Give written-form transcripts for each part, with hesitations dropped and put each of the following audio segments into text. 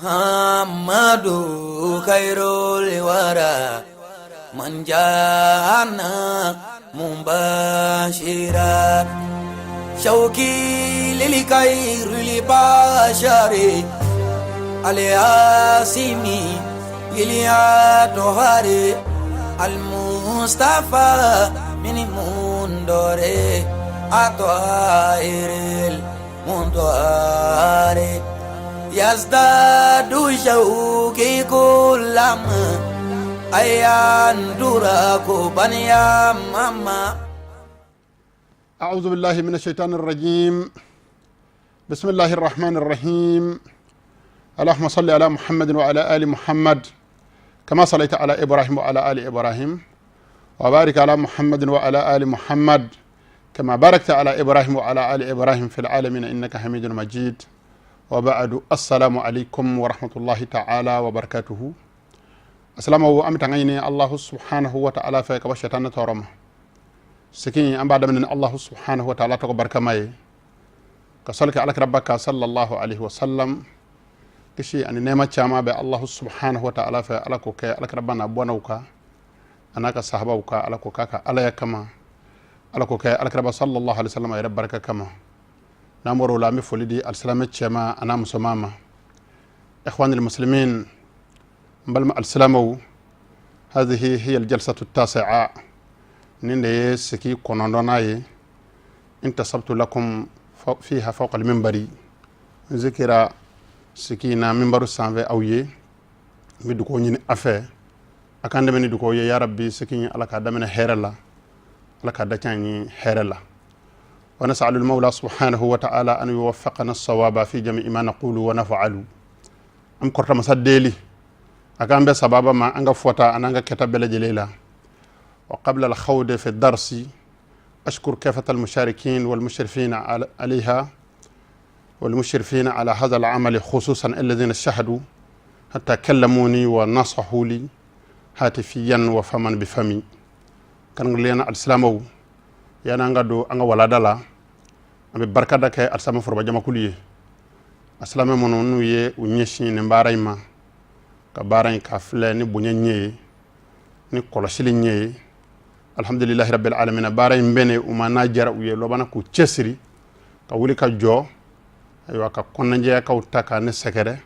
Muhammadu khairul wara man jana mubashira shauki lil khairil bashari alyasimi iliatohari almustafa min mundore atoairil mundoare yazdadu shauki kulama ayandura kubaniya mama. أعوذ بالله من الشيطان الرجيم. بسم الله الرحمن الرحيم. اللهم صل على محمد وعلى آل محمد كما صليت على إبراهيم وعلى آل إبراهيم، وبارك على محمد وعلى آل محمد كما باركت على إبراهيم وعلى آل إبراهيم في العالمين إنك حميد مجيد. وبعد، السلام عليكم ورحمة الله تعالى وبركاته. السلام عليكم. الله سبحانه وتعالى fɛ ka bɔ shetani tɔɔrɔ ma. Sigi an b'a daminɛ ni Allahu subhanahu wa ta'ala tɔgɔ barikama ye, ka sɔli kɛ alakira ba kan sallallahu alaihi wa sallam. Kisi ani nɛɛma caman bɛ Allahu subhanahu wa ta'ala fɛ, Ala k'o kɛ alakira ba n'a bɔnnaw kan, a n'a ka sahabaw kan. Ala k'o k'a ka alaya kama, Ala k'o kɛ alakira ba sallallahu alaihi wa sallam a yɛrɛ barika kama. N'an bɔra o la, an bɛ foli di alisilamɛ cɛman a n'a musoman ma. Ikhwanil muslimin, n balima alisilamɛw, هذه هي الجلسة التاسعة، nin de ye sigi 9nan ye. انتصبت لكم فيها فوق المنبر، n zikira sigi na minbaru sanfɛ aw ye. N bɛ dugawu ɲini a fɛ, a k'an dɛmɛ ni dugawu ye. Ya rabbi, sigi Ala k'a daminɛ hɛrɛ la, Ala k'a da ɲi hɛrɛ la. ونسأل المولى سبحانه وتعالى أن يوفقنا الصواب في جميع ما نقول ونفعل. An kɔrɔta masa deli a k'an bɛ sababa ma an ka fɔta an'an ka kɛta bɛɛ lajɛlen la. وقبل الخوض في الدرس، أشكر كافة المشاركين والمشرفين عليها والمشرفين على هذا العمل، خصوصا الذين شهدوا حتى كلموني ونصحوا لي هاتفيا وفما بفمي. كان لنا السلام yani an ka don an ka walada la, an bɛ barikada kɛ alisilamɛ foroba jamakulu ye, alisilamɛ minnu n'u ye u ɲɛsin nin baara in ma, ka baara in ka filɛ ni bonya ɲɛ ye, ni kɔlɔsili ɲɛ ye. Alhamdulilahi rabbil alamina, baara in bɛnnen u ma, n'a jara u ye lɔbana k'u cɛsiri ka wuli ka jɔ, ayiwa, ka kɔnɔnajɛyakaw ta ka ne sɛgɛrɛ.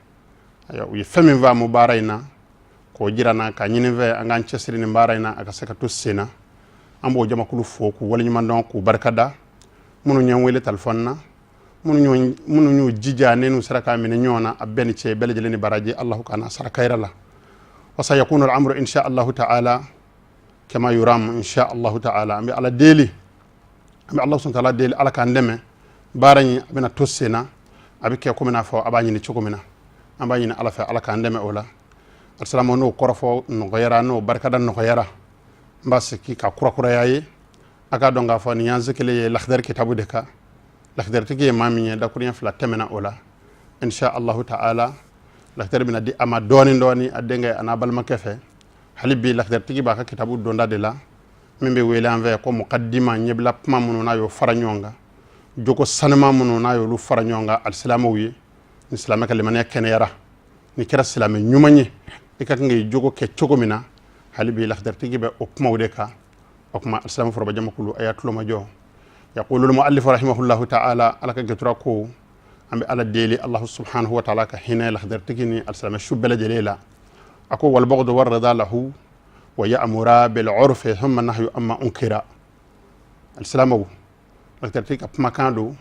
Ayiwa, u ye fɛn min faamu baara in na k'o jira n na, ka ɲini fɛ an k'an cɛsiri nin baara in na, a ka se ka to sen na. An b'o jamakulu fo k'u waleɲuman dɔn, k'u barikada. Minnu ye n wele telefɔni na, minnu y'u jija ne n'u sera k'a minɛ ɲɔgɔn na, a bɛɛ ni ce, bɛɛ lajɛlen ni baraji. Allahu kana sara kayira la. وسيكون الأمر إن شاء الله تعالى كما يرام إن شاء الله تعالى. An bɛ Ala deli, an bɛ Allah subhanahu wa ta'ala deli, Ala k'an dɛmɛ baara in a bɛna to sen na, a bɛ kɛ komi n'a fɔ a b'a ɲini cogo min na. An b'a ɲini Ala fɛ, Ala k'an dɛmɛ o la. Alisilamɛw, n'o kɔrɔfɔ nɔgɔyara, n'o barikada nɔgɔyara, n b'a sigi ka kurakuraya ye. A k'a dɔn k'a fɔ nin y'an kelen ye Lakidari kitabu de kan. Lakidaritigi ye maa min ye, dakuruɲɛ 2 tɛmɛna o la. Insha Allahu ta'ala, lakidari bɛna di a ma dɔɔni dɔɔni a denkɛ a n'a balimakɛ fɛ. Hali bi lakidaritigi b'a ka kitabu donda de la, min bɛ wele an fɛ ko mukaddima, ɲɛbila kuma minnu n'a y'o fara ɲɔgɔn kan, jogo sanuma minnu n'a y'olu fara ɲɔgɔn kan alisilamɛw ye. Ni silamɛ ka limaniya kɛnɛyara, n'i kɛra silamɛ ɲuman ye, i ka kan k'i jogo kɛ cogo min na, hali bi lakidaritigi bɛ o kumaw de kan. O kuma, alisilamɛ foroba jamakulu, a y'a tulomajɔ. يقول المؤلف رحمه الله تعالى, Ala ka gɛtura ko, an bɛ Ala deli Allahu subhanahu wa ta'ala ka hinɛ lakidaritigi ni alisilamɛ su bɛɛ lajɛlen la. A ko: والبغض والرضا له ويأمر بالعرف ثم النهي عما أنكر. Alisilamɛw, lakidaritigi ka kumakan don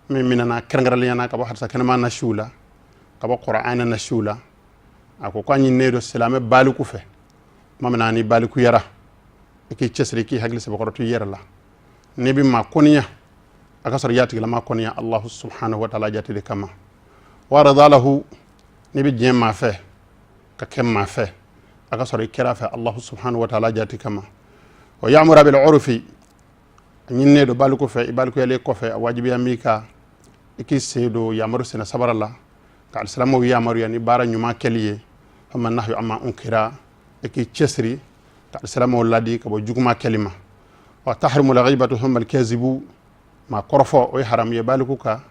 min minɛna kɛrɛnkɛrɛnnenya na ka bɔ hadisa kɛnɛma nasiw la, ka bɔ Qur'ana nasiw la. A ko k'a ɲininen don silamɛ baliku fɛ, tuma min na ni balikuyara, i k'i cɛsiri, k'i hakili sɛbɛkɔrɔ to i yɛrɛ la. N'i bɛ maa kɔniya, a ka sɔrɔ i y'a tigilama kɔniya Allahu subhanahu wa ta'ala jate de kama. ورضا له, n'i bɛ diɲɛ maa fɛ ka kɛ maa fɛ, a ka sɔrɔ i kɛra fɛ Allahu subhanahu wa ta'ala jate kama. ويأمر بالعرف, a ɲininen don baliku fɛ, i balikuyalen kɔfɛ, a wajibiya b'i kan i k'i sen don yamaru sɛnɛ sabara la, ka alisilamɛw yamaruya ni baara ɲuman kɛli ye. ثم النهي عما أنكر, i k'i cɛsiri ka alisilamɛw ladi ka bɔ juguman kɛli ma. وتحرم الغيبة ثم الكذب, maa kɔrɔfɔ o ye haramu ye baliku kan,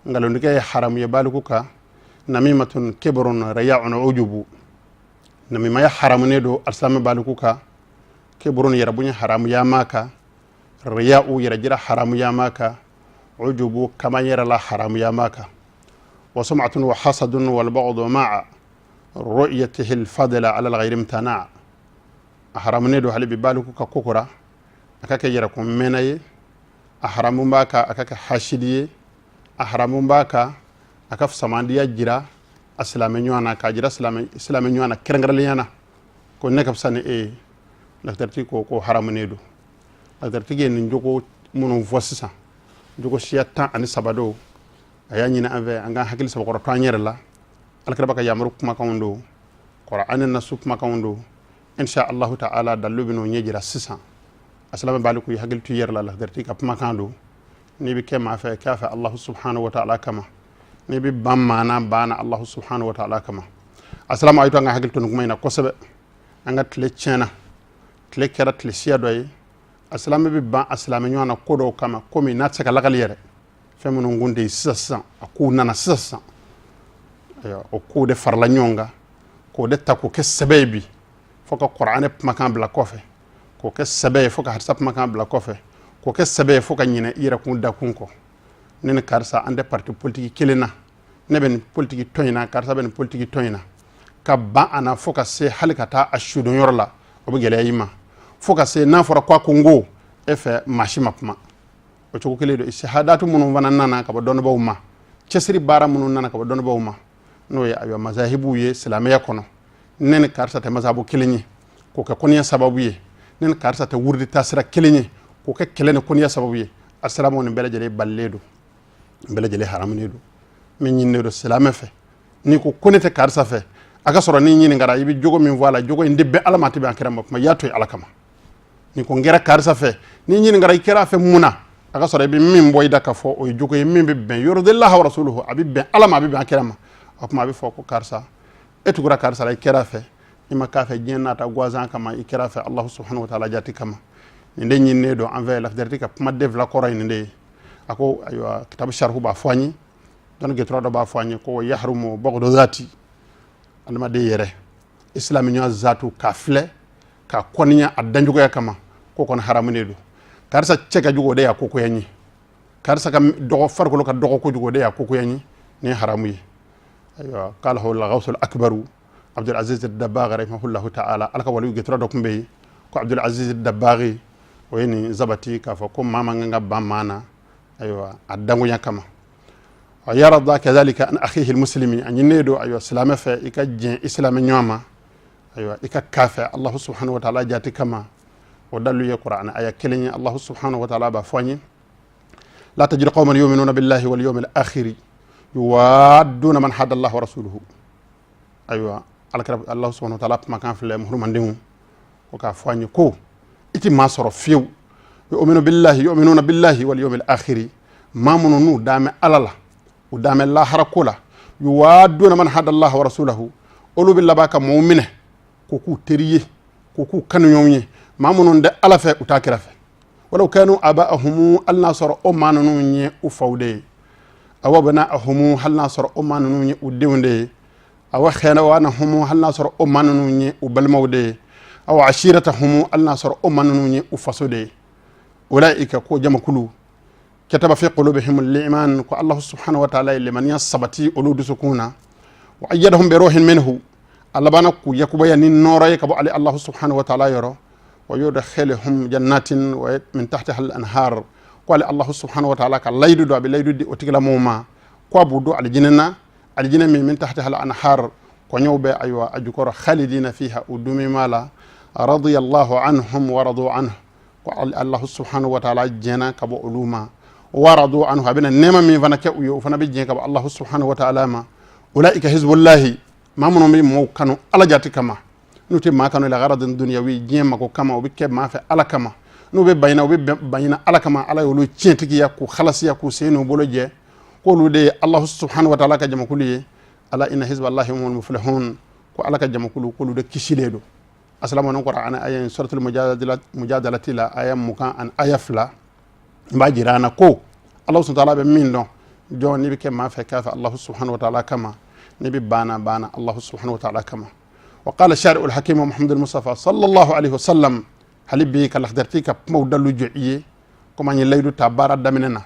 nkalontigɛ ye haramu ye baliku kan. Namimatun kibrun riya'un ujubu. Namimaya haramunen don alisilamɛ baliku kan. Kibrun, yɛrɛbonya haramuya m'a kan. Riya'u, yɛrɛjira haramuya m'a kan. Ujubu, kama yɛrɛ la haramuya m'a kan. Wa sum'atun wa hasadun wal bughdu ma'a ru'yatihi al-fadla ala al-ghayri imtana. A haramunen don hali bi baliku ka kokora, a ka kɛ yɛrɛkun mɛnna ye. A haramu b'a kan a ka kɛ hasidi ye. A haramu b'a kan a ka fisamandiya jira a silamɛ ɲɔgɔn na, k'a jira silamɛ ɲɔgɔn na kɛrɛnkɛrɛnnenya na ko ne ka fisa ni e ye. Lakitaritigi ko ko haramunen don. Lakitaritigi ye nin jogo minnu fɔ sisan, jogo siya 13 don. A y'a ɲini an fɛ an k'an hakili sabakɔrɔ to an yɛrɛ la. Alakiraba ka yamaru kumakanw don, Kuranɛ nasu kumakanw don. Insha Allahu ta'ala, dalilu bɛn'o ɲɛ jira sisan. A silamɛ baliku, i hakili to i yɛrɛ la. Lakitaritigi ka kumakan don. N'i bɛ kɛ maa fɛ, k'a fɛ Allahu subhanahu wa ta'ala kama. N'i bɛ ban maa na, ban na Allahu subhanahu wa ta'ala kama. A silamɛ, a ye to an ka hakili to nin kuma in na kosɛbɛ. An ka tile tiɲɛna, tile kɛra tile siya dɔ ye. A silamɛ bɛ ban a silamɛ ɲɔgɔn na ko dɔw kama, komi n'a tɛ se ka lakali yɛrɛ. Fɛn minnu kun tɛ yen sisan sisan, a kow nana sisan sisan. Ayiwa, o kow de farala ɲɔgɔn kan k'o de ta k'o kɛ sɛbɛ ye bi, fo ka Kuranɛ kumakan bila kɔfɛ, k'o kɛ sɛbɛ ye fo ka hadisa kumakan bila kɔfɛ, k'o kɛ sɛbɛ ye fo ka ɲinɛ i yɛrɛ kun dakun kɔ. Ne ni karisa, an tɛ parti politique kelen na. Ne bɛ nin politiki tɔn in na, karisa bɛ nin politiki tɔn in na. Ka ban a na fo ka se hali ka taa a sudon yɔrɔ la, o bɛ gɛlɛya i ma. Fo ka se n'a fɔra ko a ko n ko e fɛ, maa si ma kuma. O cogo kelen don. Sahadatu minnu fana nana ka bɔ dɔnnibaw ma, cɛsiri baara minnu nana ka bɔ dɔnnibaw ma, n'o ye ayiwa mazahibuw ye silamɛya kɔnɔ, ne ni karisa tɛ mazahabu kelen ye, k'o kɛ kɔniya sababu ye. Ne ni karisa tɛ wurudi taasira kelen ye, k'o kɛ kɛlɛ ni kɔniya sababu ye. A silamɛw, nin bɛɛ lajɛlen balilen don, nin bɛɛ lajɛlen haramunen don. Min ɲininen don silamɛ fɛ, n'i ko ko ne tɛ karisa fɛ, a ka sɔrɔ n'i ɲininkara, i bɛ jogo min fɔ a la, jogo in tɛ bɛn Ala ma, a tɛ bɛn a kira ma. Kuma i y'a to yen Ala kama. N'i ko n kɛra karisa fɛ, n'i ɲininkara i kɛra a fɛ mun na, a ka sɔrɔ i bɛ min bɔ i da ka fɔ, o ye jogo ye min bɛ bɛn yurdillaha wa rasuluhu, a bɛ bɛn Ala ma, a bɛ bɛn a kira ma. O tuma a bɛ fɔ ko karisa, e tugura karisa la, i kɛra a fɛ, i ma k'a fɛ diɲɛ nata gansan kama, i kɛra a fɛ Allahu subhanahu wa ta'ala jati kama. Nin de ɲininen don an fɛ. Lafidariti ka kumaden fila kɔrɔ ye nin de ye. A ko ayiwa, kitabu sarihu b'a fɔ an ye, dɔnni gɛtura dɔ b'a fɔ an ye ko yahrumu bughdu zati, adamaden yɛrɛ i silamɛ ɲɔgɔn zatu k'a filɛ k'a kɔniya a dancogoya kama, k'o kɔni haramunen don. Karisa cɛ ka jugu, o de y'a kokoya n ye. Karisa ka dɔgɔ, farikolo ka dɔgɔ kojugu, o de y'a kokoya n ye. Nin ye haramu ye. Ayiwa, qalahu al-ghawsul akbaru Abdul Aziz Dabaghi rahimahullahu ta'ala. Ala ka waliyu gɛtura dɔ tun bɛ yen ko Abdul Aziz Dabaghi, o ye nin sabati k'a fɔ ko maa man kan ka ban maa na, ayiwa, a dangoya kama. Wa yarda kadhalika an akhihi almuslimi, a ɲininen don ayiwa silamɛ fɛ i ka jɛn i silamɛ ɲɔgɔn ma, ayiwa, i ka k'a fɛ Allahu subhanahu wa ta'ala jati kama. O dalilu ye Qur'an aya kelen ye. Allahu subhanahu wa ta'ala b'a fɔ an ye: la tajidu qauman yu'minuna billahi wal yawmil akhir yuwadduna man hadda Allah wa rasuluhu. Ayiwa, alakira Allahu subhanahu wa ta'ala kumakan filɛ muhurmandenw o k'a fɔ an ye ko i ti maa sɔrɔ fiyewu, yu'minu billahi, yu'minuna billahi wal yawmil akhir, maa minnu n'u daamɛ Ala la, u daamɛ lahara ko la, yuwadduna man hadda Allah wa rasulahu, olu bɛ laban ka mɔɔw minɛ k'o k'u teri ye, k'o k'u kanuɲɔgɔn ye, maa minnu tɛ Ala fɛ, u t'a kira fɛ. Walaw kanu aba'ahum, hali n'a sɔrɔ o maa ninnu ye u faw de ye, aw abna'ahum, hali n'a sɔrɔ o maa ninnu ye u denw de ye, aw ikhwanahum, hali n'a sɔrɔ o maa ninnu ye u balimaw de ye, aw ashiratahum, hali n'a sɔrɔ o maa ninnu ye u faso de ye. Ulaika, ko jamakulu, kataba fi qulubihim al-iman, ko Allah subhanahu wa ta'ala ye limaniya sabati olu dusukun na, wa ayyadahum bi ruhin minhu, a labanna k'u yakubaya ni nɔɔrɔ ye ka bɔ ale Allah subhanahu wa ta'ala yɔrɔ, wa yudkhiluhum jannatin wa min tahtiha al-anhar, ko ale Allah subhanahu wa ta'ala ka layidu don, a bɛ layidu di o tigilamɔgɔw ma ko a b'u don alijinɛ na, alijinɛ min min tahtiha al-anhar, kɔɲɔw bɛ ayiwa a jukɔrɔ, khalidina fiha, u dumima la, radiyallahu anhum wa radu anhu, ko Allah subhanahu wa ta'ala jɛnna ka bɔ olu ma, wa radu anhu, a bɛna nɛɛma min fana kɛ u ye, o fana bɛ jɛn ka bɔ Allah subhanahu wa ta'ala ma. Ulaika hizbullahi, maa minnu bɛ mɔgɔw kanu Ala jati kama, n'u tɛ maa kanu la garadin dunyawi, diɲɛ mako kama, u bɛ kɛ maa fɛ Ala kama, n'u bɛ baɲina, u bɛ baɲina Ala kama, Ala y'olu tiɲɛtigiya k'u halasiya k'u sen n'u bolo jɛ, k'olu de ye Allah subhanahu wa ta'ala ka jamakulu ye. Ala inna hizballahi humul muflihun, ko Ala ka jamakulu, k'olu de kisilen don. Asalamu ni Qur'an aya in, suratul mujadalati la, aya 22 n b'a jira an na ko Allah subhanahu wa ta'ala bɛ min dɔn. Jɔn, n'i bɛ kɛ maa fɛ, k'a fɛ Allah subhanahu wa ta'ala kama. N'i bɛ ban ban Allahu subhanahu wa ta'ala kama. Wa qala shari'ul hakim Muhammad al-Mustafa sallallahu alaihi wasallam, hali bi ka lakhdarti ka kumaw dalu jɔ i ye, komi an ye layidu ta baara daminɛ na,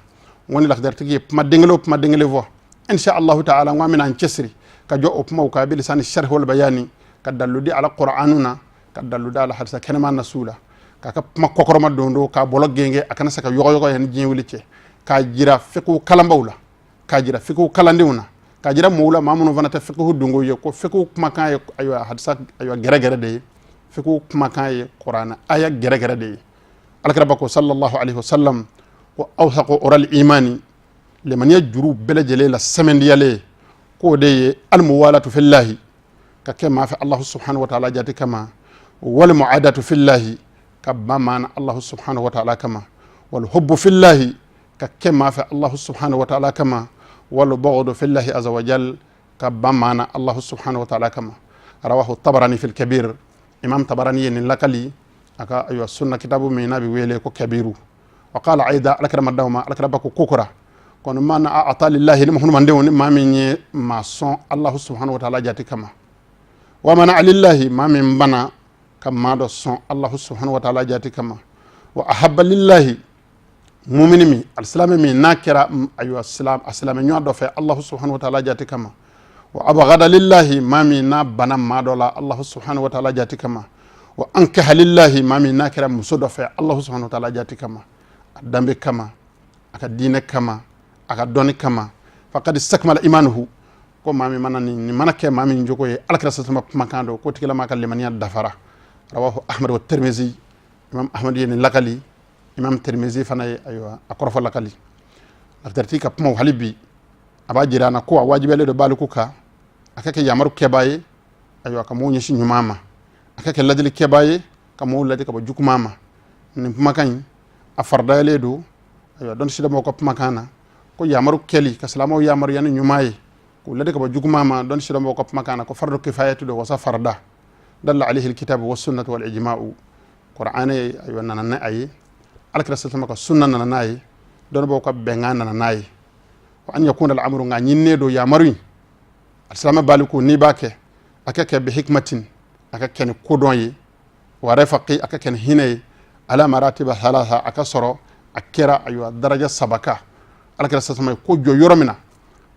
n ko ni lakhdartigi ye kuma den kelen o kuma den kelen fɔ, insha Allahu ta'ala, n ko an bɛna an cɛsiri ka jɔ o kumaw kan bi lisani sharhi wal bayani, ka dalu di ala Qur'anu na, ka dalu di ala hadisa kɛnɛma nasu la, k'a ka kuma kɔkɔrɔma don don, k'a bɔlɔ genge a kana se ka yɔgɔyɔgɔ yanni diɲɛ wuli cɛ, k'a jira fiqhu kalanbaw la, k'a jira fiqhu kalandenw na, k'a jira mɔgɔw la, maa minnu fana tɛ fiqhu dungo ye, ko fiqhu kumakan ye ayiwa hadisa ayiwa gɛrɛgɛrɛ de ye, fiqhu kumakan ye Qur'an aya gɛrɛgɛrɛ de ye. Alakira ko sallallahu alaihi wasallam ko awsaqu ural imani, limaniya juru bɛɛ lajɛlen la sɛmɛndiyalen, k'o de ye almuwalatu fillahi, ka kɛ maa fɛ Allahu subhanahu wa ta'ala jati kama, wal muadatu fillahi, ka ban maa na Allahu subhanahu wa ta'ala kama, wal hubbu fillahi, ka kɛ maa fɛ Allahu subhanahu wa ta'ala kama, wal bughdu fillahi azza wa jal, ka ban maa na Allahu subhanahu wa ta'ala kama. Rawahu Tabarani fil Kabir, Imam Tabarani ye nin lakali a ka ayiwa sunna kitabu min n'a bɛ wele ko Kabiru. Wa qala aida, alakira ma d'aw ma, alakira ba ko kokora kono man a'ata lillahi, ni muhnumandenw ni maa min ye maa sɔn Allahu subhanahu wa ta'ala jati kama, wa mana lillahi, maa min bana ka maa dɔ sɔn Allahu subhanahu wa ta'ala jati kama, wa ahabba lillahi, mumini min alisilamɛ min n'a kɛra ayiwa silam a silamɛ ɲɔgɔn dɔ fɛ Allahu subhanahu wa ta'ala jati kama, wa abghada lillahi, maa min n'a bana maa dɔ la Allahu subhanahu wa ta'ala jati kama, wa ankaha lillahi, maa min n'a kɛra muso dɔ fɛ Allahu subhanahu wa ta'ala jati kama, a danbe kama, a ka diinɛ kama, a ka dɔnni kama, faqad istakmala imanuhu, ko maa min mana nin mana kɛ maa min jogo ye, alakira sasama kumakan don ko tigilama ka limaniya dafara. Rawahu Ahmad wa Tirmizi, Imam Ahmad ye nin lakali, Imam Tirmizi fana ye ayiwa a kɔrɔfɔ lakali. Lakhdarti ka kumaw hali bi a b'a jira an na ko a wajibiyalen don baliku kan a ka kɛ yamaru kɛbaa ye, ayiwa ka mɔgɔw ɲɛsin ɲuman ma, a ka kɛ ladili kɛbaa ye, ka mɔgɔw ladi ka bɔ juguman ma. Nin kumakan in a faridayalen don ayiwa dɔnni sidɔnbaw ka kumakan na, ko yamaru kɛli ka silamɛw yamaruya ni ɲuman ye k'u ladi ka bɔ juguman ma, dɔnni sidɔnbaw ka kumakan na ko fardu kifayatu don, wasa farida dalla alayhi alkitabu wa sunnatu wal ijma'u, Qur'an ayiwa nana n'a ye, alakira sasama ka sunna nana n'a ye, dɔnnibaw ka bɛnkan nana n'a ye. Wa an yakuna al'amru, nka ɲininen don yamaru in, alisilamɛ baliku n'i b'a kɛ, a ka kɛ bi hikmatin, a ka kɛ ni kodɔn ye, wa rafaqi, a ka kɛ ni hinɛ ye, ala maratiba thalatha, a ka sɔrɔ a kɛra ayiwa daraja saba kan. Alakira sasama ye ko jɔ yɔrɔ min na,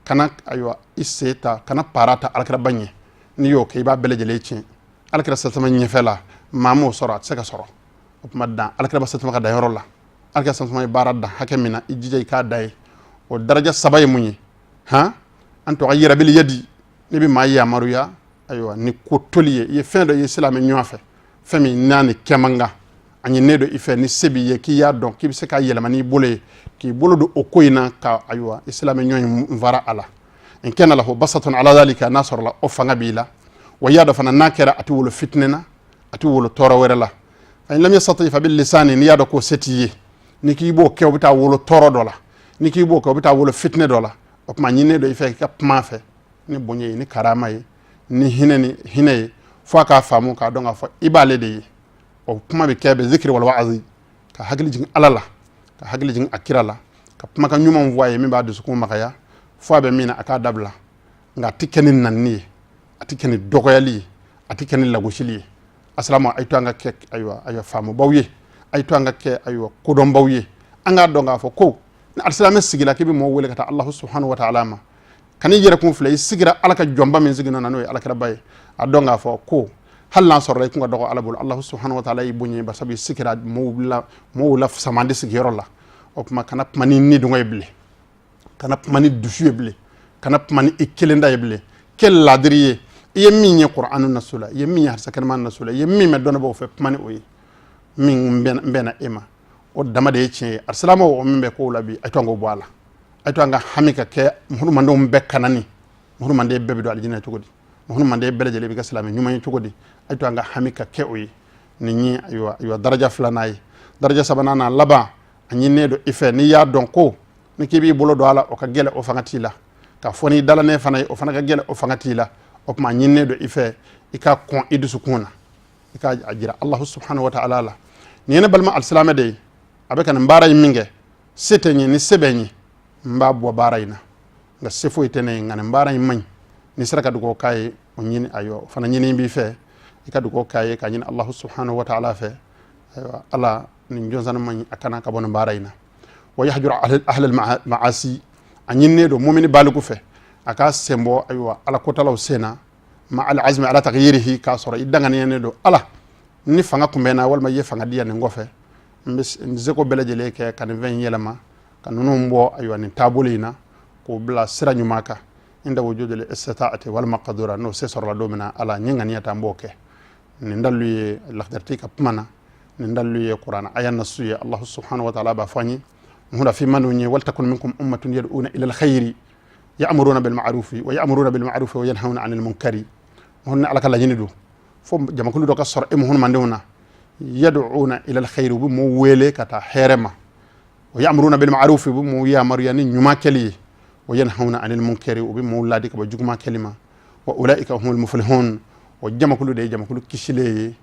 kana ayiwa i sen ta, kana para ta alakira ba ɲɛ, n'i y'o kɛ i b'a bɛɛ lajɛlen tiɲɛ. Alakira sasama ɲɛfɛ la maa m'o sɔrɔ, a tɛ se ka sɔrɔ. O tuma dan alakira ba sasama ka dan yɔrɔ la, alakira sasama ye baara dan hakɛ min na, i jija i k'a da ye. O daraja saba ye mun ye? Han an tugayyira bil yadi, n'i bɛ maa yamaruya ayiwa ni ko toli ye, i ye fɛn dɔ ye silamɛ ɲɔgɔn fɛ, fɛn min n'a ni kɛ man kan, a ɲininen don i fɛ, ni se b'i ye k'i y'a dɔn k'i bɛ se k'a yɛlɛma n'i bolo ye, k'i bolo don o ko in na, ka ayiwa i silamɛ ɲɔgɔn in fara a la, in kana lahu basatun ala dhalika, n'a sɔrɔla o fanga b'i la, wa y'a dɔn fana n'a kɛra a tɛ wolo fitinɛ na, a tɛ wolo tɔɔrɔ wɛrɛ la. Fa in lam yastati fa bil lisani, n'i y'a dɔn k'o se t'i ye, ni k'i b'o kɛ o bɛ taa wolo tɔɔrɔ dɔ la, ni k'i b'o kɛ o bɛ taa wolo fitinɛ dɔ la, o tuma ɲininen don i fɛ k'i ka kuma a fɛ ni bonya ye, ni karama ye, ni hinɛ ni hinɛ ye, fo a k'a faamu k'a dɔn k'a fɔ i b'ale de ye. O kuma bɛ kɛ bi zikiri wal wa'azi, ka hakili jigin Ala la, ka hakili jigin a kira la, ka kumakan ɲumanw fɔ a ye min b'a dusukun magaya, fo a bɛ min na a k'a dabila. Nka a tɛ kɛ ni nanni ye, a tɛ kɛ ni dɔgɔyali ye, a tɛ kɛ ni lagosili ye. Asalaamu, a ye to an ka kɛ ayiwa ayiwa faamubaw ye, a ye to an ka kɛ ayiwa kodɔnbaw ye. An k'a dɔn k'a fɔ ko ni alisilamɛ sigila k'i bɛ mɔgɔw wele ka taa Alahu subahanahu wa taala ma, kan'i yɛrɛ kun filɛ, i sigira Ala ka jɔnba min sigilen na, n'o ye alakiraba ye, a dɔn k'a fɔ ko hali n'a sɔrɔla i kun ka dɔgɔ Ala bolo, Alahu subahanahu wa taala y'i bonya, bari sabu i sigira mɔgɔw la samandi sigiyɔrɔ la. O tuma kana kuma ni nidungɔ ye bilen, kana kuma ni dusu ye bilen, kana kuma ni i kelen da ye bilen, kɛ ladiri ye. I ye min ye Kur'anu nasu la, i ye min ye hadisa kɛnɛma nasu la, i ye min mɛn dɔnnibaaw fɛ, kuma ni o ye min bɛnna e ma, o dama de ye tiɲɛ ye. Alisilamɛw, o min bɛ kow la bi, a to an k'o bɔ a la, a to an ka hami ka kɛ muhurumanden bɛɛ kanani, muhurumanden bɛɛ bɛ don alijinɛ cogo di, muhurumanden bɛɛ lajɛlen bɛ kɛ silamɛ ɲuman ye cogo di, a to an ka hami ka kɛ o ye. Nin ye ayiwa ayiwa daraja filanan ye. Daraja sabanan n'a laban, a ɲininen don i fɛ, n'i y'a dɔn ko ni k'i b'i bolo don a la o ka gɛlɛ, o fanga t'i la, ka fɔ n'i dalanen fana ye o fana ka gɛlɛ, o fanga t'i la, o tuma a ɲininen don i fɛ i ka kɔn i dusukun na, i k'a jira Alahu subahanahu wa taala la nin ye ne balima alisilamɛ de ye, a bɛ ka nin baara in min kɛ, se tɛ n ye, ni se bɛ n ye n b'a bɔ baara in na, nka se foyi tɛ ne ye, nka nin baara in man ɲi, N'i sera ka dugawu k'a ye, o ɲini, ayiwa, o fana ɲini b'i fɛ, i ka dugawu k'a ye k'a ɲini Allahu subhanahu wa ta'ala fɛ, ayiwa, Ala nin jɔnsanuma in a kana ka bɔ nin baara in na. Wa yahjuru ahlal ma'asi, a ɲininen don mumini baliku fɛ a k'a sen bɔ, ayiwa, ala kotalaw sen na, ma al azmi ala taghyirihi, k'a sɔrɔ i danganiyalen don ala ni fanga kun bɛ n na walima i ye fanga di yan nin kɔfɛ, n bɛ n seko bɛɛ lajɛlen kɛ ka nin fɛn in yɛlɛma, ka ninnu bɔ, ayiwa, nin taabolo in na, k'o bila sira ɲuman kan, inda wujudil istitaati wal maqdura, n'o se sɔrɔla don min na, ala n ye ŋaniya ta, n b'o kɛ. Nin dalilu ye lakhdaritigi ka kuma na, nin dalilu ye kuranɛ aya nasu ye. Allahu subhanahu wa ta'ala b'a fɔ an ye muhura fi manu ye: waltakun minkum ummatun yad'una ila alkhairi ya'muruna bil ma'rufi wa ya'muruna bil ma'rufi wa yanhauna 'anil munkari. Mun ala ka laɲini don fo jamakulu dɔ ka sɔrɔ e muhun na, yad'una ila alkhairi, u bɛ mɔɔw wele ka taa hɛrɛ ma, wa ya'muruna bil ma'rufi, u bɛ mɔɔw yamaruya ni ɲuman kɛli ye, wa yanhauna 'anil munkari, u bɛ mɔɔw ladi ka bɔ juguman kɛli ma, wa ulaika humul muflihun. O jamakulu de ye jamakulu kisilen ye,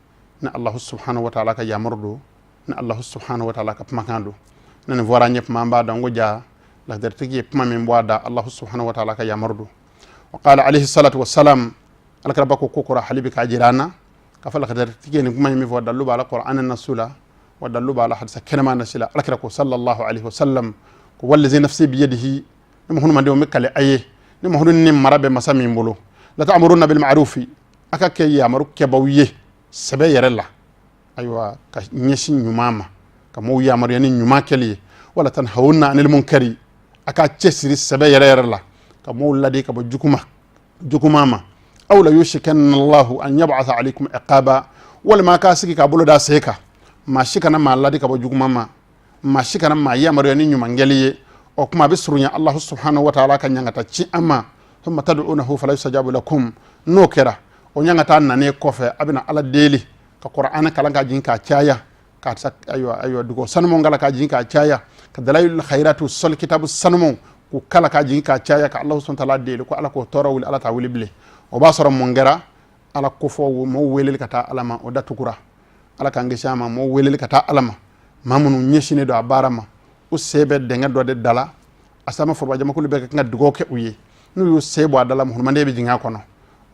ni Allahu subhanahu wa ta'ala ka yamaru don, ni Allahu subhanahu wa ta'ala ka kumakan don. Ni nin fɔra an ye kuma, an b'a dɔn ko ja lakhdaritigi ye kuma min bɔ a da, Allahu subhanahu wa ta'ala ka yamaru don. Wa qala alayhi salatu wassalam, alakiraba ko kora hali bi k'a jira an na k'a fɔ lakhdaritigi ye nin kuma in min fɔ, dalilu b'a la Qur'an nasu la, wa dalilu b'a la hadisa kɛnɛma nasi la. Alakira ko sallallahu alaihi wasallam ko: wallazi nafsi biyadihi, ni muhammadu bɛ kale a ye, ni muhammadu ni mara bɛ masa min bolo, la ta'muruna bil ma'rufi, a ka kɛ yamaru kɛbaw ye sɛbɛ yɛrɛ la, ayiwa, ka ɲɛsin ɲuman ma, ka mɔgɔw yamaruya ni ɲuman kɛli ye, wala tanhawunna anil munkari, a ka cɛsiri sɛbɛ yɛrɛ yɛrɛ la ka mɔgɔw ladi ka bɔ juguman ma, aw la yushikanna Allahu an yab'atha alaykum iqaba, walima k'a sigi k'a bolo da sen kan, maa si kana maa ladi ka bɔ juguman ma, maa si kana maa yamaruya ni ɲuman kɛli ye. O kuma a bɛ surunya Allahu subhanahu wa ta'ala ka ɲangata ci an ma, thumma tad'unahu fala yustajabu lakum. N'o kɛra, o ɲangata nanen kɔfɛ, a bɛna Ala deli ka Qur'an kalan ka jigin k'a caya, ka ayiwa, dugawu sanumanw kala ka jigin k'a caya, ka dalailul khairatu sɔli kitabu sanumanw k'u kala ka jigin k'a caya, ka Allahu subhanahu wa ta'ala deli ko Ala k'o tɔɔrɔ wuli. Ala t'a wuli bilen. O b'a sɔrɔ mun kɛra? Ala kofɔ mɔgɔw weleli ka taa Ala ma, o datugura. Ala k'an kisi a ma. Mɔgɔw weleli ka taa Ala ma, maa minnu ɲɛsinnen don a baara ma, u sen bɛ dingɛ dɔ de da la. A sama foroba jamakulu bɛɛ ka kan ka dugawu kɛ u ye. N'u y'u sen bɔ a da la, muhurumanden bɛ jigin a kɔnɔ.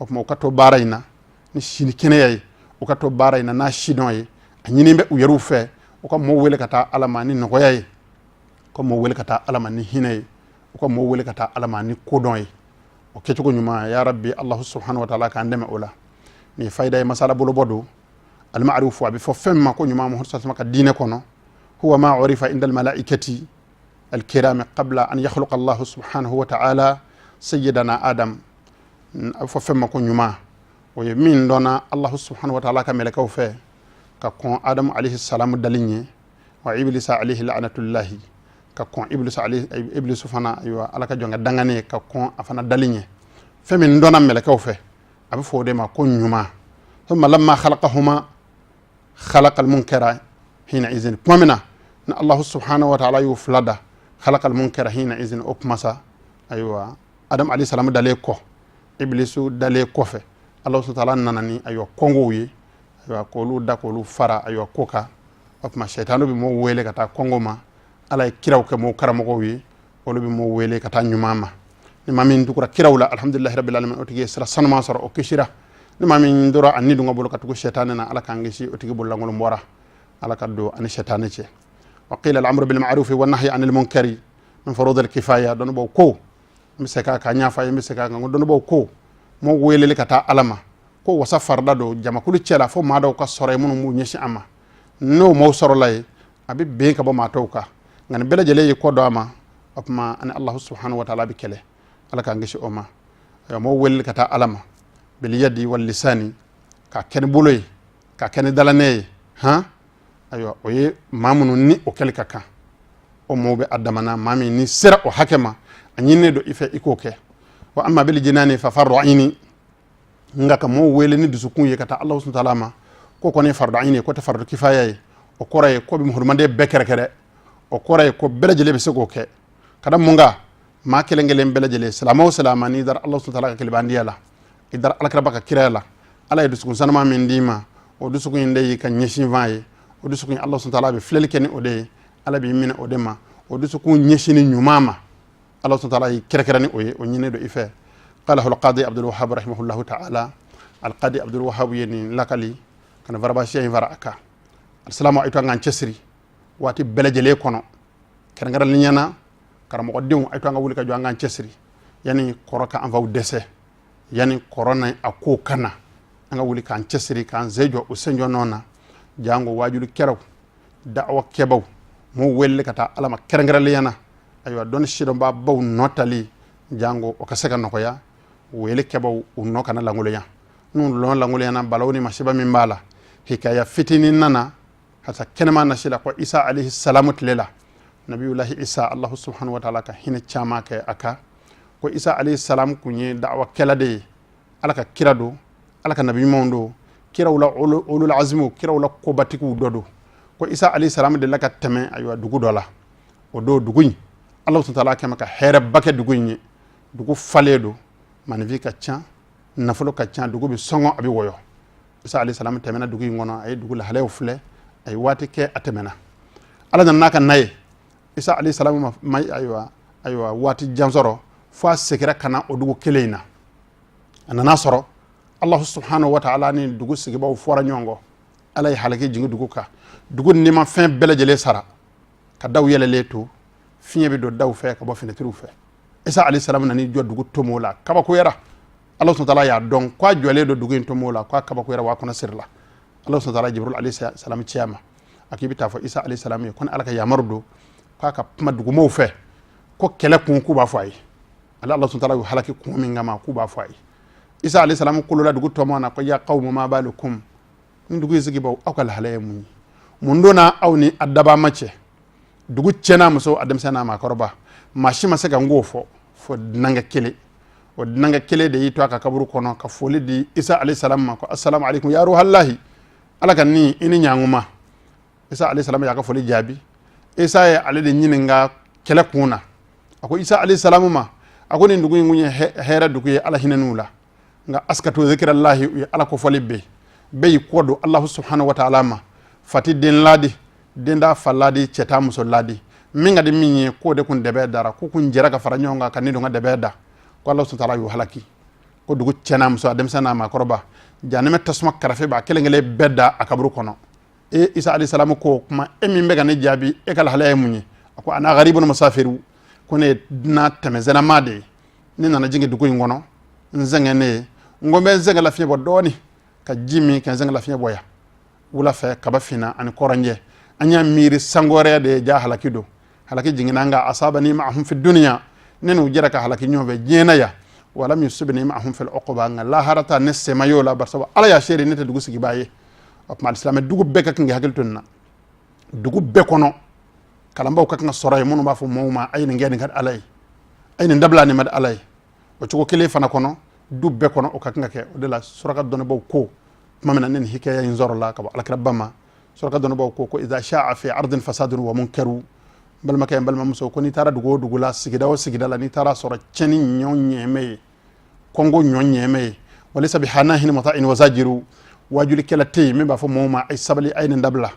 O tuma u ka to baara in na ni sini kɛnɛya ye, u ka to baara in na n'a sidɔn ye. A ɲini bɛ u yɛrɛw fɛ u ka mɔgɔw wele ka taa Ala ma ni nɔgɔya ye, u ka mɔgɔw wele ka taa Ala ma ni hinɛ ye, u ka mɔgɔw wele ka taa Ala ma ni kodɔn ye. O kɛcogo ɲuman, ya rabbi, Allahu subhanahu wa ta'ala k'an dɛmɛ o la. Nin ye fayida ye, masala bolobɔ don. Almarufu, a bɛ fɔ fɛn min ma ko ɲuman Muhammad sallallahu ka diinɛ kɔnɔ, huwa ma urifa inda almalaikati alkiram qabla an yakhluqa Allahu subhanahu wa ta'ala sayyidana Adam. A bɛ fɔ fɛn ma ko ɲuman, o ye min dɔnna Allahu subhanahu wa ta'ala ka mɛlɛkɛw fɛ ka kɔn Adamu alayhi salamu dali ɲɛ, wa iblisa alayhi la'natullahi, ka kɔn iblisa alayhi, iblisu fana, ayiwa, Ala ka jɔn ka dangane, ka kɔn a fana dali ɲɛ. Fɛn min dɔnna mɛlɛkɛw fɛ, a bɛ fɔ o de ma ko ɲuman. Thumma lamma khalaqahuma khalaqa almunkara hina izin, tuma min na ni Allahu subhanahu wa ta'ala y'o fila da, khalaqa almunkara hina izin, o kuma sa, ayiwa, Adam alayhi salam dalen kɔ, iblisu dalen kɔfɛ, Allahu subhanahu wa ta'ala nana ni, ayiwa, kɔngow ye, ayiwa, k'olu da k'olu fara, ayiwa, ko kan. O tuma sɛtanu bɛ mɔgɔw wele ka taa kɔngo ma. Ala ye kiraw kɛ mɔgɔw karamɔgɔw ye, olu bɛ mɔgɔw wele ka taa ɲuman ma. Ni maa min tugura kiraw la, alhamdulilahi rabbil alamin, o tigi ye sira sanuman sɔrɔ, o kisira. Ni maa min dora a ni dungɔ bolo ka tugu sɛtanɛ na, Ala k'an kisi, o tigi bololankolon bɔra. Ala ka don ani sɛtanɛ cɛ. Wa qila al-amru bil ma'ruf wa nahyi anil munkari min furud al kifaya. Dɔnnibaw ko, n bɛ se k'a kan ɲɛfɔ a ye, n bɛ se k'a kan ko dɔnnibaw ko mɔgɔw weleli ka taa Ala ma ko wasa farida don jamakulu cɛ la, fo maa dɔw ka sɔrɔ yen minnu b'u ɲɛsin a ma. N'o maaw sɔrɔla yen, a bɛ ben ka bɔ maa tɔw kan. Nka ni bɛɛ lajɛlen y'i kɔ don a ma, o tuma ani Allahu subhanahu wa ta'ala bɛ kɛlɛ. Ala k'an kisi o ma. Ayiwa, mɔgɔw weleli ka taa Ala ma bil yadi wal lisani, k'a kɛ ni bolo ye, k'a kɛ ni dalanɛ ye, han, ayiwa, o ye maa minnu ni o kɛli ka kan, o maaw bɛ a damana. Maa min ni sera o hakɛ ma, a ɲininen don i fɛ i k'o kɛ. Wa amma bil jinani fa fardu aini, nka ka mɔgɔw wele ni dusukun ye ka taa Allahu subhanahu wa ta'ala ma, ko kɔni ye fardu aini ye, ko tɛ fardu kifaya ye. O kɔrɔ ye ko bɛ muhurumanden bɛɛ kɛrɛkɛrɛ. O kɔrɔ ye ko bɛɛ lajɛlen bɛ se k'o kɛ. Ka da mun kan? Maa kelen kelen bɛɛ lajɛlen, silamɛ o silamɛ, n'i dara Allahu subhanahu wa ta'ala ka kelebandiya la, i dara alakiraba ka kiraya la, Ala ye dusukun sanuma min d'i ma, o dusukun in de y'i ka ɲɛsinfan ye. O dusukun Allahu subhanahu wa ta'ala bɛ filɛli kɛ ni o de ye, Ala b'i minɛ o de ma. O dusukun ɲɛsinni ɲuman ma, Ala subhanahu wa ta'ala y'i kɛrɛkɛrɛ ni o ye, o ɲininen don i fɛ. Qalahu alqadi Abdul Wahhab rahimahullahu ta'ala. Alqadi Abdul Wahhab ye nin lakali kana varabasiya in fara a kan. Alisilamu, a to an k'an cɛsiri waati bɛɛ lajɛlen kɔnɔ, kɛrɛnkɛrɛnnenya na karamɔgɔdenw. A to an ka wuli ka jɔ, an k'an cɛsiri yanni kɔrɔ ka an faw dɛsɛ, yanni kɔrɔ na a ko ka na. An ka wuli k'an cɛsiri, k'an sen jɔ o senjɔ nɔ na. Jango waajulikɛlaw, da'awa kɛbaw, m'u wele ka taa Ala ma kɛrɛnkɛrɛnnenya na. Ayiwa, dɔnni sidɔnbaabaw nɔ tali, jango o ka se ka nɔgɔya. Wele kɛbaw, u nɔ kana lankolonya. N'u nɔ lankolonyana, balaw ni masiba min b'a la, hikaya fitinin nana hasa kɛnɛma nasi la ko Isa alayhi salamu tile la, nabiyulahi Isa, Allahu subhanahu wa ta'ala ka hinɛ caman kɛ a kan, ko Isa alayhi salam kun ye da'awakɛla de ye. Ala ka kira don, Ala ka nabi ɲumanw don, kiraw la ulul azmiw, kiraw la kobatigiw dɔ don. Ko Isa alayhi salam delila ka tɛmɛ, ayiwa, dugu dɔ la. O don, dugu in, Ala subhanahu wa ta'ala kɛmɛ ka hɛrɛba kɛ dugu in ye. Dugu falen don, maninfin ka ca, nafolo ka ca, dugu bɛ sɔngɔ, a bɛ wɔyɔ. Isa alayhi salam tɛmɛna dugu in kɔnɔ, a ye dugu lahalayaw filɛ, a ye waati kɛ, a tɛmɛna. Ala nana n'a ka na ye. Isa alayhi salam ma, ayiwa, waati jan sɔrɔ fo a seginna ka na o dugu kelen in na. A nana sɔrɔ Allahu subhanahu wa ta'ala ni dugu sigibaw fɔra ɲɔgɔn kɔ. Ala ye halaki jigin dugu kan. Dugu nimafɛn bɛɛ lajɛlen sara, ka daw yɛlɛlen to, fiɲɛ bɛ don daw fɛ ka bɔ finɛtiriw fɛ. Isa alayhi salam nan'i jɔ dugu tomo la, kabakoyara. Ala subhanahu wa ta'ala y'a dɔn k'a jɔlen don dugu in tomo la, k'a kabakoyara wa kɔnɔ sirila. Ala subhanahu wa ta'ala Jibril alayhi salam ci a ma, a k'i bɛ taa fɔ Isa alayhi salam ye ko ni Ala ka yamaru don k'a ka kuma dugumɔgɔw fɛ, ko kɛlɛ kun, k'u b'a fɔ a ye. Ala subhanahu wa ta'ala y'u halaki kun min kama, k'u b'a fɔ a ye. Isa alayhi salam kolola dugu tɔmɔ na ko ya qawmu ma balukum, ni dugu in sigibaw, aw ka lahalaya ye mun ye? Mun donna aw ni a dabama cɛ? Dugu cɛ n'a muso, a denmisɛn n'a maakɔrɔba, maa si ma se ka n k'o fɔ fo dunankɛ kelen. O dunankɛ kelen de y'i to a ka kaburu kɔnɔ ka foli di Isa alayhi salam ma ko assalamu alaikum ya ruhallahi, Ala ka ni i ni ɲankuma. Isa alayhi salam y'a ka foli jaabi. Isa ye ale de ɲininka kɛlɛ kun na. A ko Isa alayhi salam ma, a ko nin dugu in kun ye hɛrɛ dugu ye, Ala hinɛn'u la, nka askatu zikirallahi, u ye Ala kofɔli bɛɛ bɛɛ y'i kɔ don Allahu subhanahu wa ta'ala ma. Fati den laadi, den t'a fa laadi, cɛ t'a muso laadi, min ka di min ye, k'o de kun dɛbɛ dara, k'u kun jɛra ka fara ɲɔgɔn kan ka ni don ka dɛbɛ da, ko Ala subhanahu wa ta'ala y'u halaki, ko dugu cɛ n'a muso, a denmisɛn n'a maakɔrɔba, janɛmɛ tasuma karafe b'a kelen kelen bɛɛ da a kaburu kɔnɔ. E Isa alayhi salamu ko kuma, e min bɛ ka ne jaabi, e ka lahalaya ye mun ye? A ko ana garibun musafiru, ko ne ye dunan tɛmɛsennama de ye, ne nana jigin dugu in kɔnɔ, n sɛgɛn ne ye, n ko n bɛ n sɛgɛn lafiɲɛ bɔ dɔɔni, ka ji min ka n sɛgɛn lafiɲɛ bɔ yan. Wula fɛ, kaba finna ani kɔrɔnjɛ, an y'a miiri sankɔrɛ de ye, ja halaki don, halaki jiginna an kan. Asabani ma'ahum fi dunya, ne n'u jɛra ka halaki ɲɔgɔn fɛ diɲɛ na yan, walam yusibni ma'ahum fil uqba, nka lahara ta ne sema y'o la, barisa Ala y'a seere ne tɛ dugu sigibaa ye. O tuma, alisilamɛ dugu bɛɛ ka kan k'i hakili to nin na. Dugu bɛɛ kɔnɔ, kalanbaw ka kan ka sɔrɔ yen minnu b'a fɔ mɔgɔw ma: a ye nin kɛ, nin ka di Ala ye, a ye nin dabila, nin ma di Ala ye. O cogo kelen fana kɔnɔ, du bɛɛ kɔnɔ, o ka kan ka kɛ. O de la, suraka dɔnnibaw ko tuma min na ne nin hikaya in sɔrɔla ka bɔ alakiraba ma, suraka dɔnnibaw ko iza sha'a fi ardin fasadun wa munkaru. N balimakɛ, n balimamuso, ko n'i taara dugu o dugu la, sigida o sigida la, n'i taara sɔrɔ tiɲɛni ɲɔ ɲɛmɛ ye, kɔngo ɲɔ ɲɛmɛ ye, walisa bi hanahin mata'in wa zajiru, wajulikɛla tɛ yen min b'a fɔ mɔgɔw ma: a ye sabali, a ye nin dabila.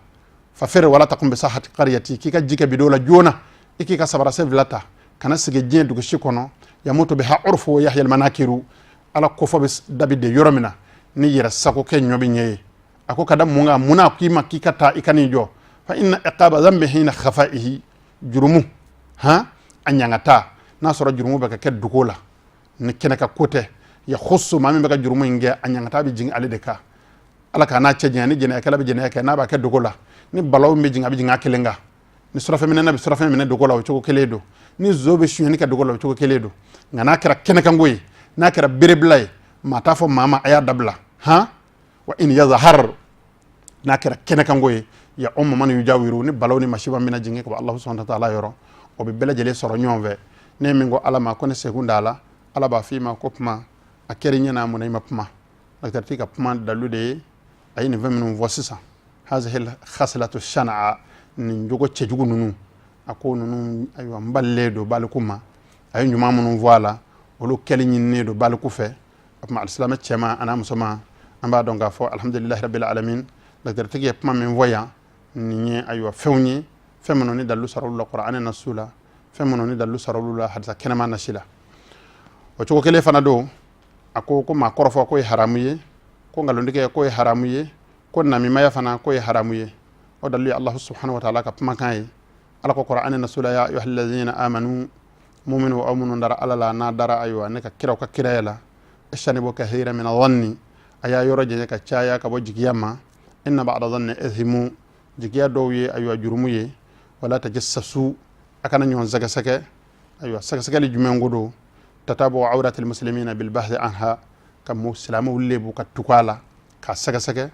Fa fere wala takun bi sahati qaryati, k'i ka ji kɛ bidon la joona, i k'i ka sabarase fila ta, kana sigi diɲɛ dugu si kɔnɔ. Yamutu biha urfu wa yahya manakiru, Ala kofɔ bɛ dabi de yɔrɔ min na, ni yɛrɛ sago kɛ ɲɔ bɛ ɲɛ ye. A ko ka da mun kan? Mun na k'i ma k'i ka taa, i ka n'i jɔ? Fa inna iqaba dhanbi hina khafaihi, jurumu han a ɲangata n'a sɔrɔ jurumu bɛ ka kɛ dugu la ni kɛnɛ ka ko tɛ, yakhusu, maa min bɛ ka jurumu in kɛ, a ɲangata bɛ jigin ale de kan. Ala k'a n'a cɛ janya. Ni jɛnɛyakɛla bɛ jɛnɛya kɛ, n'a b'a kɛ dogo la, ni balawu bɛ jigin, a bɛ jigin a kelen kan. Ni surafɛn minɛna bɛ surafɛn minɛ dogo la, o cogo kelen don. Ni zo bɛ sonyɛni kɛ dogo la, o cogo kelen don. Nka n'a kɛra kɛnɛkanko ye, n'a kɛra berebila ye, maa t'a fɔ maa ma a y'a dabila. Han wa in yazhar, n'a kɛra kɛnɛkanko ye, ya umma man yujawiru, ni balawu ni masiba mina jigin ka bɔ Allahu subhanahu wa ta'ala yɔrɔ, o bɛ bɛɛ lajɛlen sɔrɔ ɲɔgɔn fɛ. Ne min ko Ala ma ko ne sekun t'a la, Ala b'a f'i ma ko kuma a kɛra i ɲɛna, mun na i ma kuma? Dɔkitɛri ka kuma dalu de ye a ye nin fɛn minnu fɔ sisan. Hazihil khasilatu shana'a, nin jogo cɛjugu ninnu, a ko ninnu, ayiwa, n balilen don baliku ma. A ye ɲuman minnu fɔ a la, olu kɛli ɲininen don baliku fɛ. O tuma, alisilamɛ cɛman an'a musoman, an b'a dɔn k'a fɔ alhamdulilahi rabbil alamin, dɔkitɛritigi ye kuma min fɔ yan, nin ye, ayiwa, fɛnw ye, fɛn minnu ni dalilu sɔrɔ olu la kuranɛ nasu la, fɛn minnu ni dalilu sɔrɔ olu la hadisa kɛnɛma nasi la. O cogo kelen fana don, a ko ko maa kɔrɔfɔ k'o ye haramu ye, ko nkalontigɛ k'o ye haramu ye, ko namimaya fana k'o ye haramu ye. O dalilu ye Allahu subhanahu wa ta'ala ka kumakan ye. Ala ko Qur'an na sura: ya ayyuhallazina amanu, muminu, aw minnu dara Ala la, n'a dara ayiwa ne ka kiraw ka kiraya la, ijtanibu kathira min adh-dhanni, a y'a yɔrɔ janya ka caya ka bɔ jigiya ma. Inna ba'da dhanni ithmu, jigiya dɔw ye ayiwa jurumu ye. Wala tajassasu, a kana ɲɔgɔn sɛgɛsɛgɛ. Ayiwa, sɛgɛsɛgɛli jumɛn ko don? Tatabu awratil muslimina bil bahthi anha, ka mu silamɛw lebu ka tugu a la k'a sɛgɛsɛgɛ.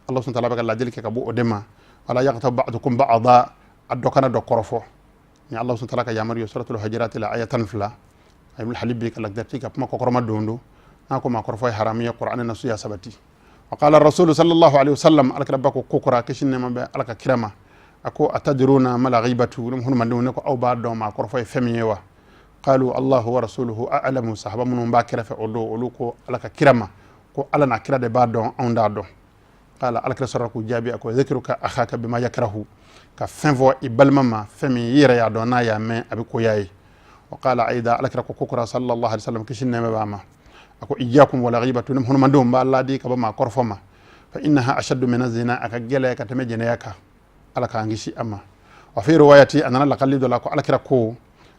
Allah subhanahu wa ta'ala bɛ ka ladili kɛ ka bɔ o de ma. Wala yaghtab ba'dukum ba'da, a dɔ kana dɔ kɔrɔfɔ. Ni Allah subhanahu wa ta'ala ka yamaru ye, suratul hujurat la, aya 12. Ayiwa, hali bi ka lagdarti ka kuma kɔkɔrɔma don don n'a ko maa kɔrɔfɔ ye haramu ye, Qur'an na suya sabati. Wa qala rasulu sallallahu alaihi wasallam, alakira ba ko kokora, kisi nɛɛma bɛ Ala ka kira ma, a ko: atadruna mal ghibatu, ne hunumadenw, ne ko aw b'a dɔn maa kɔrɔfɔ ye fɛn min ye wa? Qalu allahu wa rasuluhu a'lamu. Sahaba minnu b'a kɛrɛfɛ o don, olu ko Ala ka kira ma ko Ala n'a kira de b'a dɔn, anw t'a dɔn. Qala, alakira sɔrɔ k'u jaabi, a ko: dhikruka akhaka bima yakrahu, ka fɛn fɔ i balima ma, fɛn min i yɛrɛ y'a dɔn n'a y'a mɛn a bɛ koya ye. Wa qala aida, alakira ko kokora sallallahu alaihi wasallam, kisi nɛɛma b'a ma, a ko: iyyakum wala ghibatu, ni hunumadenw, b'a laadi ka bɔ maa kɔrɔfɔ ma. Fa innaha ashaddu min zina, a ka gɛlɛ ka tɛmɛ jɛnɛya kan. Ala k'an kisi a ma. Wa fi riwayati, a nana lakali dɔ la ko alakira ko: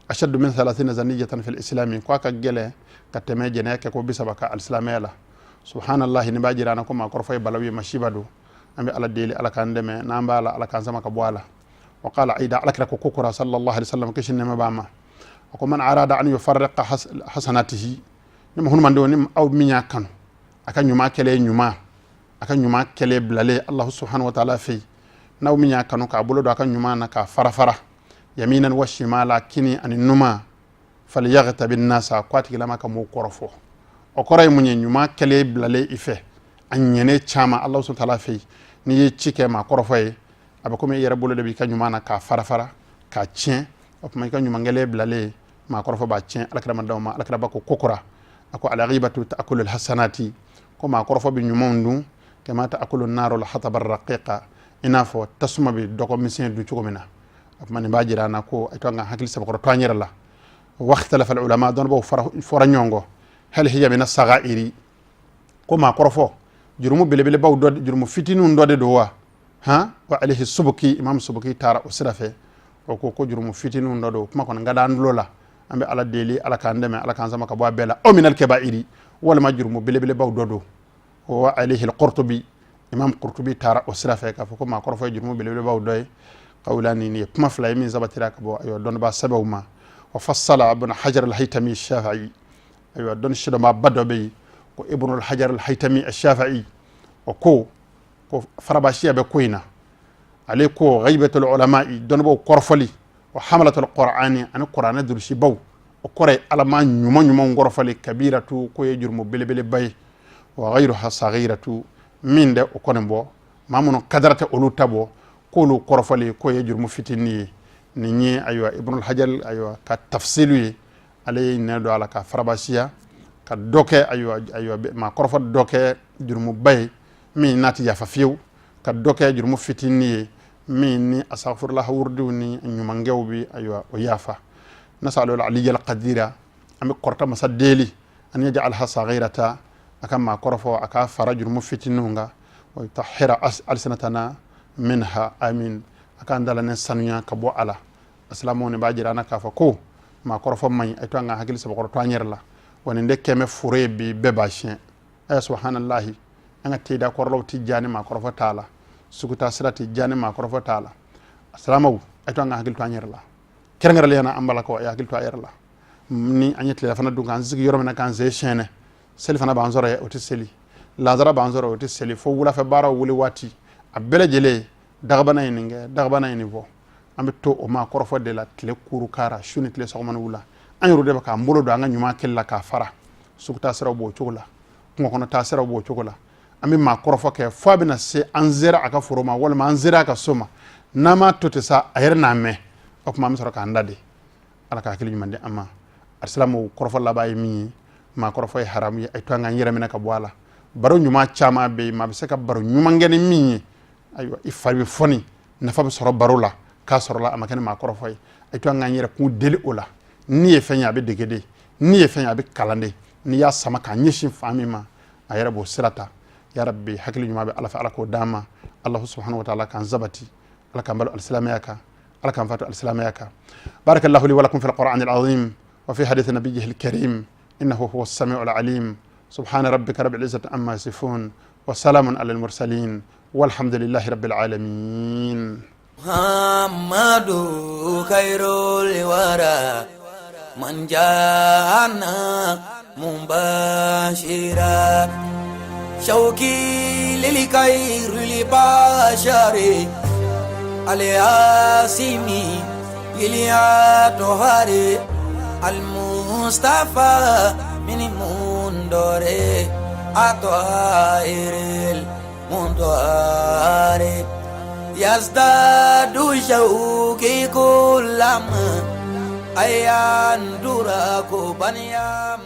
ashaddu min thalathina zaniyatan fil islami, ko a ka gɛlɛ ka tɛmɛ jɛnɛya kɛ ko 30 ka alisilamɛya la. Subhanallahi, ni b'a jira an na ko maa kɔrɔfɔ ye balawu ye, masiba don. An bɛ Ala deli, Ala k'an dɛmɛ n'an b'a la, Ala k'an sama ka bɔ a la. Wa qala aida, alakira ko kokora sallallahu alaihi wasallam, kisi nɛɛma b'a ma, a ko: man arada an yufarriqa hasanatihi, ni ma hunumandenw, ni aw min y'a kanu a ka ɲuman kɛlɛ, ɲuman a ka ɲuman kɛlɛ bilalen Allahu subhanahu wa ta'ala fɛ yen, n'aw min y'a kanu k'a bolo don a ka ɲuman na k'a fara fara, yaminan wa shimala, kini ani numa, falyaghtabi nasa, ko a tigilama ka m'o kɔrɔfɔ. O kɔrɔ ye mun ye? Ɲuman kɛlɛ bilalen i fɛ, a ɲɛnɛ caman Allahu subhanahu wa ta'ala fɛ yen, n'i ye ci kɛ maa kɔrɔfɔ ye, a bɛ komi i yɛrɛ bolo de b'i ka ɲuman na k'a fara fara k'a tiɲɛ. O tuma i ka ɲuman kɛlɛ bilalen, maa kɔrɔfɔ b'a tiɲɛ. Alakira ma d'aw ma. Alakira ba ko kokora, a ko: alghibatu ta'kulu alhasanati, ko maa kɔrɔfɔ bɛ ɲumanw dun, kama ta'kulu naru alhataba arraqiqa, i n'a fɔ tasuma bɛ dɔgɔ misɛn dun cogo min na. O tuma nin b'a jira an na ko a to an ka hakili sabakɔrɔ to an yɛrɛ la. Wakhtalafa alulama, dɔnnibaw fɔra ɲɔgɔn kɔ, hal hiya min asagairi, ko maa kɔrɔfɔ jurumu belebelebaw dɔ, jurumu fitininw dɔ de don wa? Han, wa alayhi subuki, imam Subuki taara o sira fɛ, o ko ko jurumu fitininw dɔ don. Kuma kɔni ka d'an tulo la. An bɛ Ala deli, Ala k'an dɛmɛ, Ala k'an sama ka bɔ a bɛɛ la. Aw minal kabairi, walima jurumu belebelebaw dɔ don. Wa alayhi al-Qurtubi, imam Qurtubi taara o sira fɛ k'a fɔ ko maa kɔrɔfɔ ye jurumu belebelebaw dɔ ye. Qawlani, nin ye kuma fila ye min sabatira ka bɔ ayiwa dɔnnibaa sɛbɛw ma. Wa fassala Ibn Hajar al-Haytami Shafi'i, ayiwa dɔnni sidɔnbaaba dɔ bɛ yen ko Ibn al-Hajar al-Haytami Shafi'i, o ko ko farabasiya bɛ ko in na. Ale ko ghaibatul ulama'i, dɔnnibaw kɔrɔfɔli, wa hamalatul qur'ani, ani Qur'anɛ durusibaw, o kɔrɔ ye alama ɲuman ɲumanw kɔrɔfɔli, kabiratu, ko ye jurumu belebeleba ye, wa ghayruha saghiratu, min dɛ o kɔni bɔ maa minnu kadara tɛ olu ta bɔ, k'olu kɔrɔfɔli k'o ye jurumu fitinin ye. Nin ye ayiwa Ibn al-Hajar ayiwa ka tafsilu ye. Ale ye nɛ don a la ka farabasiya ka dɔ kɛ ayiwa maa kɔrɔfɔ dɔ kɛ jurumuba ye min n'a tɛ yafa fiyewu, ka dɔ kɛ jurumu fitinin ye min ni asafurulaha wurudiw ni ɲumankɛw bi ayiwa o yafa. Nasalu aliyal qadira, an bɛ kɔrɔta masa deli, an yaj'alha saghirata, a ka maa kɔrɔfɔ a k'a fara jurumu fitininw kan, wa yutahhira alsinatana minha, amin, a k'an dalanen sanuya ka bɔ a la. Asilamu, nin b'a jira an na k'a fɔ ko maa kɔrɔfɔ man ɲi. A to an ka hakili sabakɔrɔ to an yɛrɛ la. Wa nin de kɛmɛ foro ye bi, bɛɛ b'a siɲɛ. Aya subhanallahi, an ka teda kɔrɔlaw ti diya ni maa kɔrɔfɔ t'a la, suguta sira ti diya ni maa kɔrɔfɔ t'a la. Asilamuw, a to an ka hakili to an yɛrɛ la, kɛrɛnkɛrɛnlenya na an balakaw, a ye hakili to a yɛrɛ la. Ni an ye tilelafana dun k'an sigi yɔrɔ min na k'an sen siyɛnɛ, seli fana b'an sɔrɔ yen, o tɛ seli, lazara b'an sɔrɔ, o tɛ seli, fo wulafɛ baaraw wuli waati, a bɛɛ lajɛlen dagabana ye nin kɛ, dagabana ye nin fɔ. An bɛ to o maa kɔrɔfɔ de la tile kuru kara, su ni tile, sɔgɔma ni wula. An yɛrɛ de bɛ k'an bolo don an ka ɲuman kɛli la k'a fara. Suguta siraw b'o cogo la, kungo kɔnɔ taa siraw b'o cogo la. An bɛ maa kɔrɔfɔ kɛ fo a bɛna se an sera a ka foro ma walima an sera a ka so ma. N'an m'a to ten sa, a yɛrɛ n'a mɛn, o tuma an bɛ sɔrɔ k'an da de. Ala ka hakili ɲuman di an ma. Alisilamu, kɔrɔfɔ laban ye min ye, maa kɔrɔfɔ ye haramu ye. A to an k'an yɛrɛ minɛ ka bɔ a la. Baro ɲuman caman bɛ yen, maa bɛ se ka baro ɲuman kɛ ni min ye, ayiwa i fari bɛ fɔni, nafa bɛ sɔrɔ baro la k'a sɔrɔ la a ma kɛ ni maa kɔrɔfɔ ye. A to an k'an yɛrɛ kun deli o la. Ni ye fɛn ye, a bɛ dege de. Ni ye fɛn ye, a bɛ kalan de. N'i y'a sama k'a ɲɛsin fan min ma, a yɛrɛ b'o sira ta. Ya rabbi, hakili ɲuman bɛ Ala fɛ, Ala k'o d'an ma. Allahu subhanahu wa ta'ala k'an sabati, Ala k'an balo alisilamɛya kan, Ala k'an fatu alisilamɛya kan. Barakallahu li wa lakum fil qur'anil azim wa fi hadith nabiyyihi al-karim, innahu huwa as-sami'ul alim. Subhana rabbika rabbil izzati amma yasifun wa salamun alal mursalin, walhamdulillahi rabbil alamin. Muhammadu khairul wara man jana mubashira shauki lil khairil bashari alyasimi lil atohari al mustafa min mundore atohiril mundore yazdadu shauki kullama ayandura kubaniya.